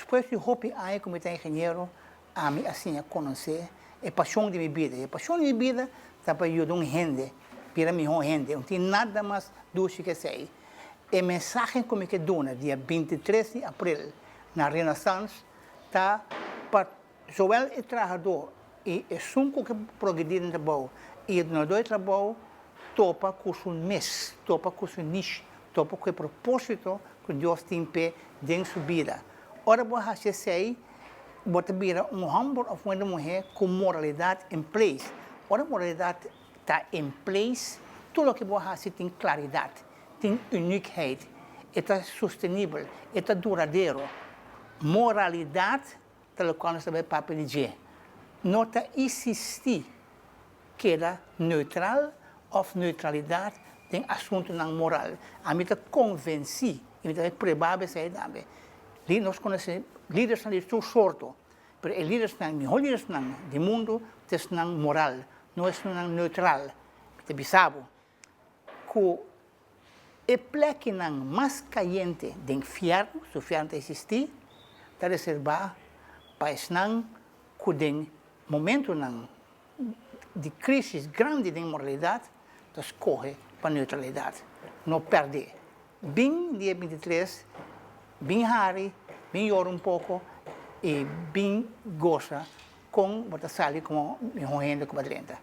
Despues di hopi aña ku mi ta ingeniero, ami a siña konosé e pashon di mi bida. I e pashon di mi bida ta pa yuda un hende bira mihó hende. No tin nada mas dushi ku esei. E mensahe ku mi ke duna dia 23 di aprel na Renaissance ta pa zowel e trahadó i esun ku ke progredí den trabou i e dunadó di trabou topa ku su mes, topa ku su niche, topa ku e propósito ku Dios tin p'e den su bida. Ora bo hasi esei, bo ta bira un hòmber òf un hende muhé ku moralidat in place. Ora moralidat ta in place, tur loke bo hasi tin klaridat, tin uniekheid, e ta sostenibel, e ta duradero. Moralidat ta lokual nos ta bai papia di dje. No ta isistí keda neutral òf neutralidat den asuntunan moral. Ami ta konvensí i mi ta bai pruebá esei tambe. Nos konosé lidersnan di tur sorto, pero e lidersnan, mihó lidersnan di mundu ta esnan moral, no esnan neutral. Mi ta bisa bo ku e plekinan mas kayente den fièrnu, su fièrnu ta eksistí, ta reserbá pa esnan ku den momentunan di krísis grandi den moralidat ta skohe pa neutralidat. No pèrdè. Bin dia 23, bin hari, bin yora un poko i bin gosa kon bo ta sali komo mihó hende ku bo a drenta.